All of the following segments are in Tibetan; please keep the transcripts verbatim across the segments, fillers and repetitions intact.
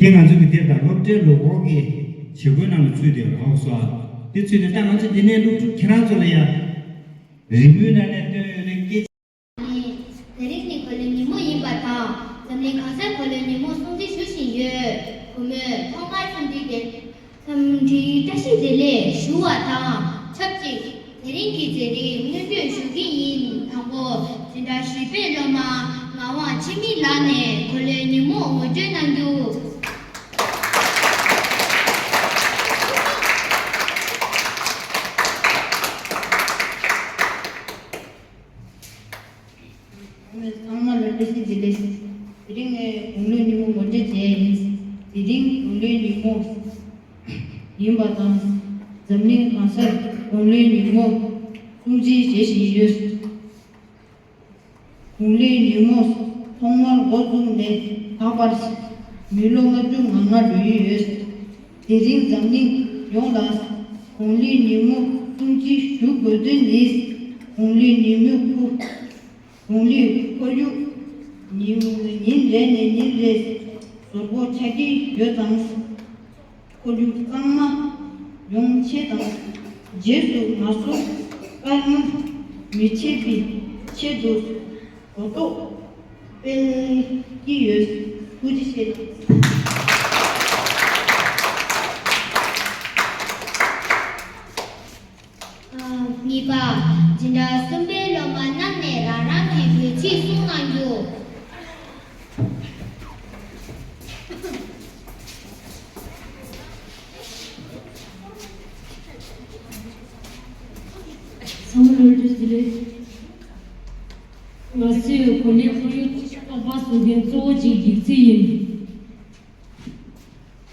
དེ་ང་ཚོ་གི་དེབ་དང་སློབ་གྲྭའི་ལོ་འཁོར་གྱི་བྱེད་སྒོའི་ནང་ལ་ཚུད་དེ་ཡོད་རེད། ཧོབ་སོ། དེ་ཚུད་དེ་ད་ང་ཚོ་འདི་ནས་སློབ་ཕྲུག་ཁྱེད་རང་ཚོ་ལ་ཡ་རི་མོའི་ནང་ནས་སྟོན་ཡོད་རེད། སྐད་ནི། དེ་རིང་ནི་གོ་ལའི་ཉིན་མོ་ཡིན་པ་དང་། འཛམ་གླིང་གང་སར་གོ་ལའི་ཉིན་མོ་སྲུང་བརྩི་ཞུ་བཞིན་ཡོད། གུས་མོས་ཐོག་མར་འཚམས་འདྲི་དེ། འཚམས་འདྲིའི་བཀྲ་ཤིས་བདེ་ལེགས་ཞུ་བ་དང་ཆབས་ཅིག་དེ་རིང་གི་མཛད་རིམ་སྙན་སྒྲོན་ཞུ་གི་ཡིན། དང་པོ་འཛིན་གྲྭ་བཞི་པའི་སློབ་མ་ངག་དབང་འཆི་མེད་ལགས་ནས་གོ་ལའི་ཉིན་མོ་ངོ་སྤྲོད་གནང་རྒྱུ། ཚང་མ་ལ་བཀྲ་ཤིས་བདེ་ལེགས། དེ་རིང་ངས་དགུང་ལོའི་ཉིན་མོ་ངོ་སྤྲོད་བྱས་ཡིན། དེ་རིང་དགུང་ལོའི་ཉིན་མོ་ཡིན་པ་དང་། འཛམ་གླིང་གང་སར་དགུང་ལོའི་ཉིན་མོ་སྲུང་བརྩི་བྱེད་བཞིན་ཡོད། དགུང་ལོའི་ཉིན་མོ་ཐོག་མར་འགོ་བཙུགས་ནས་ད་བར་མི་ལོ་ལྔ་བཅུ་ང་ལྔ་འགྲོ་ཡི་ཡོད། དེ་རིང་འཛམ་གླིང་ཡོངས་ལ་དགུང་ལོའི་ཉིན་མོ་སྲུང་བརྩི་ཞུ་དགོས་དོན་ནི། དགུང་ལོའི་ཉིན་མོའི་ཁུ། དགུང་ལོའི་ཁོར་ཡུག་ཉིན་ཉིན་རེ་ནས་ཉིན་རེ་བཟོ་པོ་ཆགས་ཀྱི་ཡོད་ཙང་། ཁོར་ཡུག་གཙང་མ་ཡོང་ཆེད་དང་། རྗེས་སུ་ང་ཚོ་དཀའ་ངལ་མི་བྱེད་པའི་ཆེད་དུ་གོ་རྟོགས་སྤེལ་གྱི་ཡོད། ཐུགས་རྗེ་ཆེ། གཉིས་པ། འཛིན་གྲྭ་གསུམ་པའི་སློབ་མ་རྣམས་ནས་རང་རང་གི་བོད་ཚིག་གསུང་གནང་རྒྱུ། ཚང་མ་ལོ་རྒྱུས་བདེ་ལེགས། ང་ཚོས་གོ་ལའི་ཁོར་ཡུག་གཙང་མ་བཟོ་མཁན་གཙོ་བོ་གཅིག་ཡིག་ཚད་ཡིན།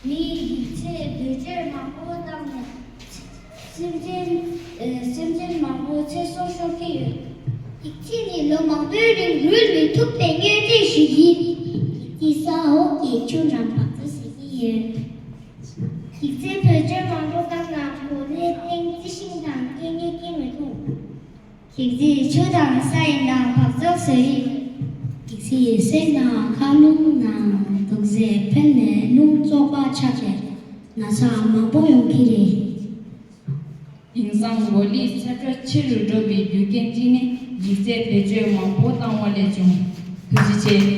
མིས་ཡིག་ཚད་བེད་སྤྱོད་མང་པོ་བཏང་ནས་སེམས་ཅན་ཨ་སེམས་ཅན་མང་པོ་ཚེ་སྲོག་ཤོར་གྱི་ཡོད། ཡིག་ཚད་ནི་ལོ་མང་པོའི་རིང་རུལ་མི་ཐུབ་པའི་མངོན་བརྗོད་ཞིག་ཡིན། ཡིག་ཚད་ས་འོག་གི་ཆུ་རྣམས་བག་ཚ་བཟོ་གི་ཡོད། ཡིག་ཚད་བེད་སྤྱོད་མང་པོ་བཏང་ན་གོ་ལའི་སྟེང་རྩི་ཤིང་དང་སྐད་ངན་སྐྱེ་མི་ཐུབ། ཡིག་ཚད་ཆུ་དང་ས་ཡི་ནང་བག་ཚ་བཟོ་ཡི། ཡིག་ཚད་སའི་ནང་མཁའ་རླུང་ནང་དུག་རྫས་འཕེལ་ནས་རླུང་བཙོག་པ་ཆགས་པས་ན་ཚ་མང་པོ་ཡོང་གི་རེད། དེང་སང་གོ་ལའི་ཚ་དྲོད་ཆེ་རུ་འགྲོ་བའི་རྒྱུ་རྐྱེན་གཅིག་ནི་ཡིག་ཚད་བེད་སྤྱོད་མང་པོ་བཏང་བ་ལས་བྱུང་། ཐུགས་རྗེ་ཆེ།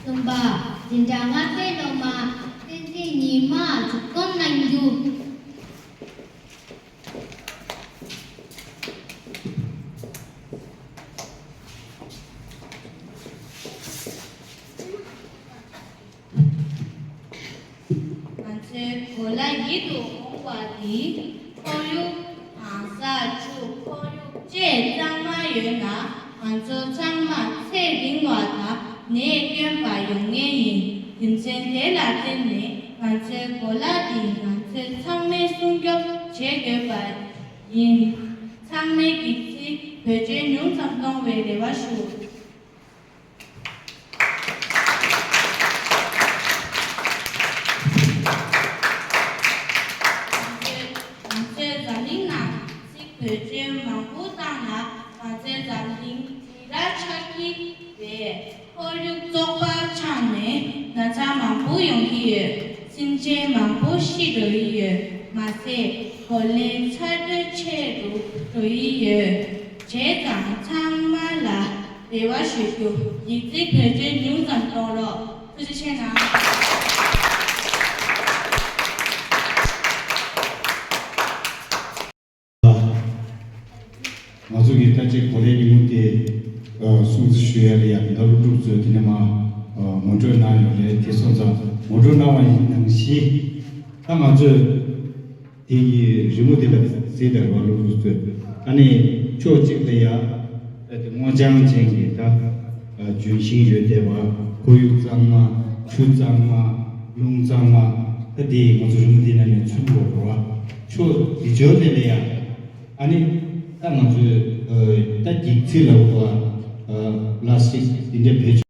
གསུམ་པ། འཛིན་གྲྭ་ལྔ་པའི་སློབ་མ་བསྟན་འཛིན་ཉི་མ་མཇུག་སྡོམ་གནང་རྒྱུ། ང་ཚོའི་གོ་ལ་ཡིད་དུ་འོང་བ་འདི། ཁོར་ཡུག་དང་ས་ཆུ་ཁོར་ཡུག་བཅས་གཙང་མ་ཡོད་ན། ང་ཚོ་ཚང་མ་ཚེ་རིང་བ་དང་ནད་སྐྱོན་པ་ཡོང་ངེས་ཡིན། རྒྱུ་མཚན་དེ་ལ་བརྟེན་ནས་ང་ཚོའི་གོ་ལ་འདི་ང་ཚོས་ཚང་མས་སྲུང་སྐྱོབ་བྱེད་དགོས་པ་ཡིན། ཚང་མས་ཀྱི་ཚིག་བེད་སྤྱོད་ཉུང་ཙམ་གཏོང་བའི་རེ་བ་ཞུ། ང་ཚོས་འཛམ་གླིང་ནང་ཚིག་བེད་སྤྱོད་མང་པོ་བཏང་ན་ང་ཚོའི་འཛམ་གླིང་དྲོད་འཇམ་ཆགས་ཀྱི་རེད། ཁོར་ཡུག་བཙོག་པ་ཆགས་ནས་ན་ཚ་མང་པོ་ཡོང་གི་ཡོད། སེམས་ཅན་མང་པོ་ཤི་འགྲོ་ཡི་ཡོད། མ་ཟད་གོ་ལའི་ཚ་དྲོད་ཆེ་རུ་འགྲོ་ཡི་ཡོད། བྱས་ཙང་ཚང་མ་ལ་རེ་བ་ཞུ་རྒྱུ། ཡིག་ཚིག་བེད་སྤྱོད་ཉུང་ཙམ་གཏོང་རོགས། ཐུགས་རྗེ་ཆེ་གནང་། ང་ཚོ་གི་ད་ཅིག་གོ་ལའི་ཉིན་མོ་དེ་ཨ་སྲུང་བརྩི་ཞུ་ཡ་ལ་ཡ་ད་སློབ་ཕྲུག་ཚོས་དེ་ནས་མ་ཨ་ངོ་སྤྲོད་གནང་ཡོད་རེད། དེ་སོང་ཙང་ངོ་སྤྲོད་གནང་བ་ཡིན་ནང་བཞིན་ད་ང་ཚོས་དེ་གི་རི་མོ་དེ་ལ་གཟིགས་དང་བ་སློབ་ཕྲུག་ཚོས་ཨ་ནི་ཕྱོགས་གཅིག་ལ་ཡ་ད་དེ་སྔོ་ལྗང་ཅན་གྱི་ད་ཨ་ལྗོན་ཤིང་ཡོད་བསྡད་པ། ཁོར་ཡུག་གཙང་མ། ཆུ་གཙང་མ། རླུང་གཙང་མ། ད་དེ་ང་ཚོ་རི་མོ་དེ་ནང་ནས་མཚོན་དགོས་རེད་བ། ཕྱོགས་དེ་ཕྱོགས་དེ་ལ་ཡ། ཨ་ནི་ད་ང་ཚོས་ཨ་ད་འགྱིག་ཚིག་ལ་འོ་ཨ་པ་ལ་སི་ཊིག་འདི་འདྲ་བེད་